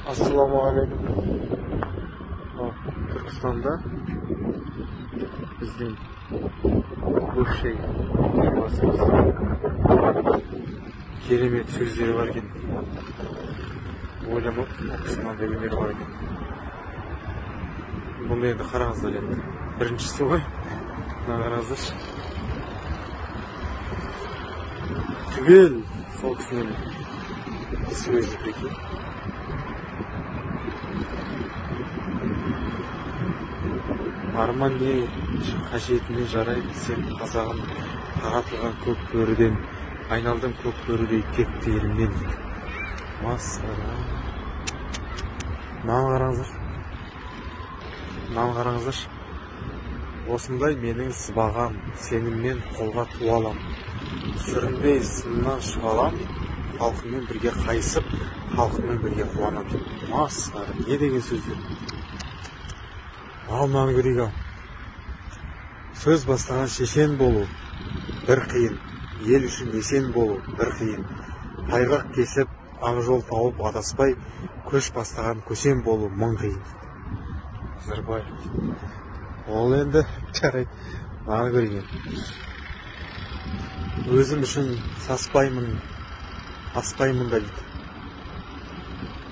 Ассалаумағалейкум. Түркістанда біздің бывший елбасымыз керемет сөздері бар екен. Ойламаппын, ол кісінің мынандай өнері бар екен. Бұны енді қараңыздар енді. Біріншісі ғой. Мына қараңыздаршы. Түгел сол кісінің сөзі, прикинь. Арман не қажетіне жарайды сен қазағым, таратылған көк бөріден айналдым көк бөрідей текті елімнен дейді. Масқара. Мынаны қараңыздаршы. Мынаны қараңыздаршы. Осындай менің сыбағам, сеніммен қолға ту алам. Сүрінбей сыннан шыға алам, халқыммен бірге қайысып, халқыммен бірге қуанам дейді. Масқара, не деген сөздер. Ал мынаны көрейік ау. Сөз бастаған шешен болу бір қиын, ел үшін есен болу бір қиын. Тайғақ кешіп, ақ жол тауып адаспай, көш бастаған көсем болу мың қиын. Назарбаев. Ол енді жарайды. Мынаны көрейік енді. Өзім үшін саспаймын, аспаймын да дейді.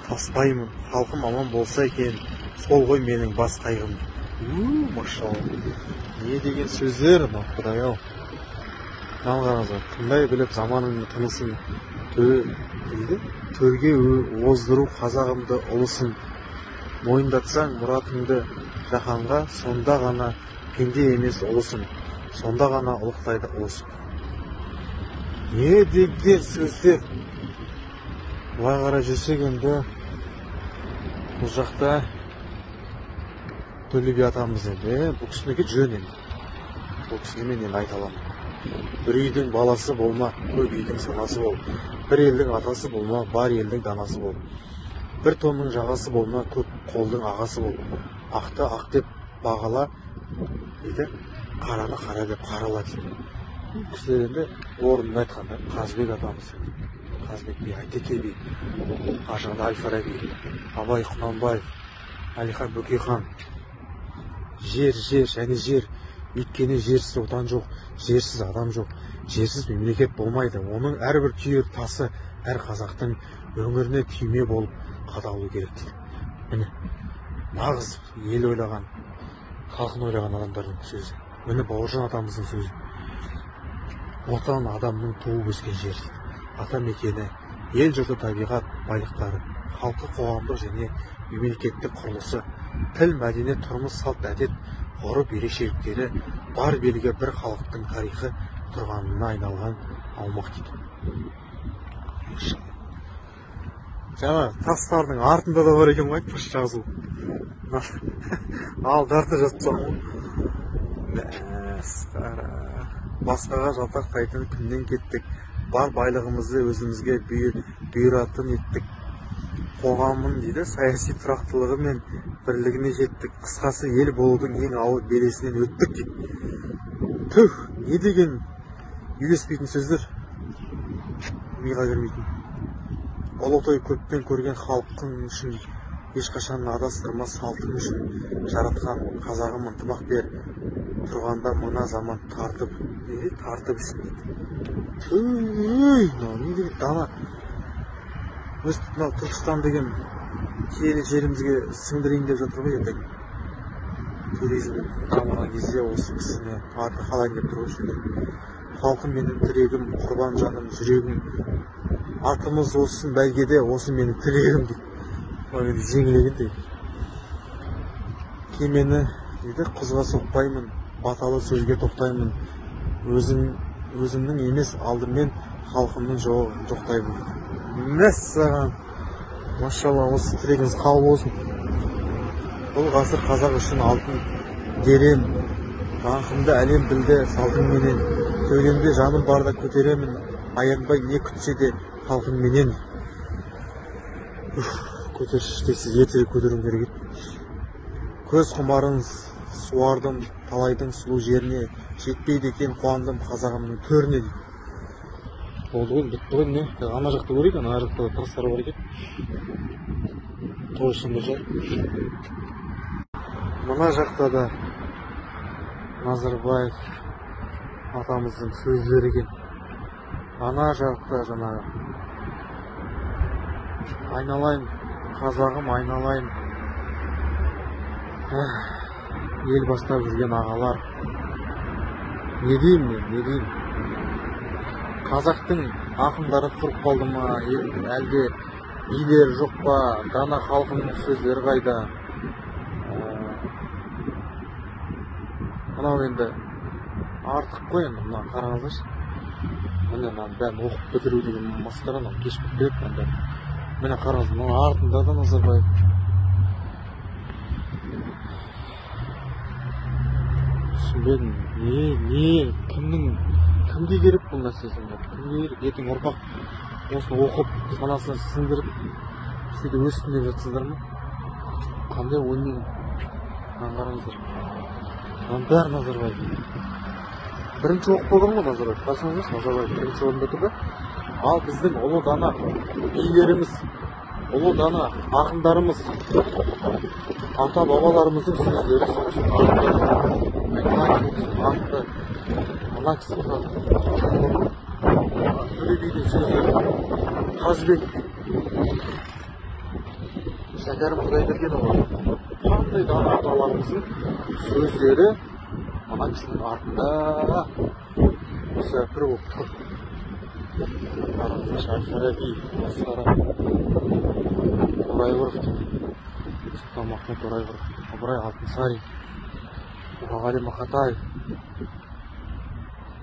Таспаймын, халқым аман болса екен, сол ғой менің бас қайғым. Машалла. Не деген сөздер, мынау, құдай-ау. Мынаны қараңыздар, тыңдай біліп заманның тынысын дейді, төрге оздыру қазағымды ұлысын. Мойындатсаң мұратыңды жаһанға, сонда ғана пенде емес ұлысың, сонда ғана ұлықтайды ұлысың. Не деген сөздер. Былай қарай жүрсек енді бұл жақта Төле би атамыз енді. Бұл кісінікі жөн енді. Бұл кісіні мен енді айта аламын. Бір үйдің баласы болма, көп үйдің санасы бол. Бір елдің атасы болма, бар елдің данасы бол. Бір тонның жағасы болма, көп қолдың ағасы бол. Ақты ақ деп бағала дейді, қараны қара деп қарала дейді. Бұл кісілер енді орнын айтқанда Қазыбек атамыз енді. Қазыбек би, Әйтеке би, ар жағында Әл-Фараби, Абай Құнанбаев, Әлихан Бөкейхан. Жер, жер және жер. Өйткені жерсіз отан жоқ, жерсіз адам жоқ, жерсіз мемлекет болмайды. Оның әрбір түйір тасы әр қазақтың өңіріне түйме болып қадалу керек дейді. Міне, нағыз ел ойлаған, халқын ойлаған адамдардың сөзі. Міне Бауыржан атамыздың сөзі. Отан адамның туып өскен жері дейді. Ата мекені, ел жұрты, табиғат байлықтары, халқы, қоғамдық және мемлекеттік құрылысы, тіл, мәдениет, тұрмыс, салт, әдет, ғұрып ерекшеліктері бар белгі бір халықтың тарихы тұрғанына айналған аумақ дейді. Жаңа тастардың артында да бар екен ғой, айтпақшы жазу. Алдарда жазып тастаған ғой. Масқара. Басқаға жалтақтайтын күннен кеттік. Бар байлығымызды өзімізге бұйыратын еттік. Қоғамын дейді, саяси тұрақтылығы мен бірлігіне жеттік. Қысқасы, ел болудың ең ауыр белесінен өттік дейді. Түх, не деген үйлеспейтін сөздер, миға кірмейтін. Ұлы той көппен көрген халқың үшін, ешқашан адастырмас салтың үшін жаратқан қазағым ынтымақ бер, тұрғанда мына заман тартып, не дейді, тартып үшін дейді. Түй, мынау не деген дана. Өстіп мынау Түркістан деген киелі жерімізге сіңдірейін деп жатыр ғой ертең. Туризм дамыған кезде осы кісіні аты қалайын деп тұр ғой жерде. Халқым менің тірегім, құрбан жаным, жүрегім. Атымыз оссын бәйгеде, осы менің тілегім дейді. Мынау енді жеңілеген дейді. Кемені дейді, құзға соқпаймын, баталы сөзге тоқтаймын. Өзімнің емес, алдымен халқымның жоқтаймын дейді. Мәссаған, машалла, осы тілегіңіз қабыл болсын. Бұл ғасыр қазақ үшін алтын дерем, даңқымды әлем білді салтыңменен. Кеудемде жаным барда көтеремін, аянбай не күтсе де халқымменен. Көтерші десе ертерек көтеруім керек еді. Көз құмарын суардым талайдың сұлу жеріне, жетпейді екен қуандым қазағымның төріне дейді. Болды ғой, бітті ғой, не? Ана жақта көрейік, ана жақта тастар бар екен. Той сонда. Мына жақта да Назарбаев атамыздың сөздері екен. Ана жақта жаңағы айналайын, қазағым айналайын, ел бастап жүрген ағалар. Не деймін мен, не деймін? Қазақтың ақындары құрып қалды ма, әлде билері жоқ па, дана халқының сөздері қайда? Мынау енді артық қой енді, мына қараңыздаршы. Міне мынаның бәрін оқып бітіру деген масқара, мынау кеш болып кетеді мынаның бәрі. Міне қараңыз, мынаның артында да Назарбаев. Түсінбедім, не, кімнің, кімге керек бұл нәрсе сонда? Кімге керек? Ертең ұрпақ осыны оқып, санасына сіңдіріп, сөйтіп өссін деп жатсыздар ма? Қандай оймен? Мынаны қараңыздар. Мынаның бәрі Назарбаев. Бірінші оқып қойған ғой Назарбаев. Қарасаңыздаршы, Назарбаев бірінші орында тұр да. Ал біздің ұлы дана билеріміз, ұлы дана ақындарымыз, ата бабаларымыздың сөздері сол кісінің артында. Артында. Мына кісі Төле бидің сөздері, Қазыбек би, Шәкәрім Құдайбергенұлы. Қандай дана аталарымыздың сөздері мына кісінің артында мүсәпір болып тұр. Қараңыздаршы, Әл-Фараби, Масқара, Торайғыров дейді, Сұлтанмахмұт Торайғыров, Ыбырай Алтынсарин, Мұқағали Мақатаев.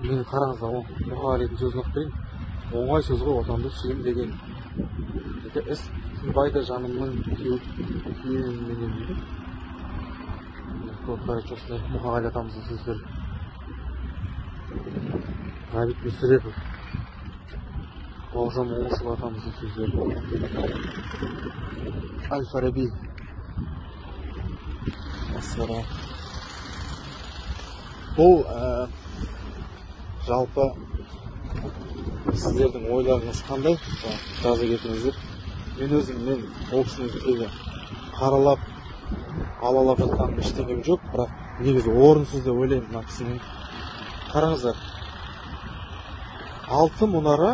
Мен қараңыздар, Мұқағалидың сөзін оқып берейін. Оңай сөз ғой отанды сүйем деген. Екі іс тынбайды жанымның күйеуіменен дейді. Короче, осындай Мұқағали атамыздың сөздері. Ғабит Мүсірепов, Бауыржан Момышұлы атамыздың сөздері. Әл-Фараби, Масқара. Бұл жалпы сіздердің ойларыңыз қандай? Жаза кетіңіздер. Мен өзім, мен ол кісінің тегі қаралап, алалап жатқан ештеңем жоқ, бірақ негізі орынсыз деп ойлаймын мына кісінің. Қараңыздар, алты мұнара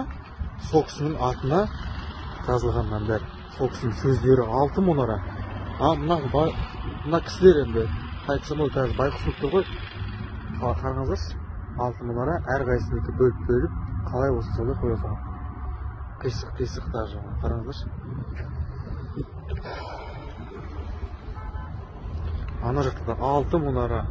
сол кісінің атына жазылған бәрі. Сол кісінің сөздері алты мұнара. А мына кісілер енді айтсам ол қазір байқұс болып тұр ғой. Қараңыздаршы, алты мұнара әрқайсысын екі бөліп-бөліп қалай болса солай қоя салған. Қисық-қисық даже, қараңыздаршы. Ана жақта да алты мұнара.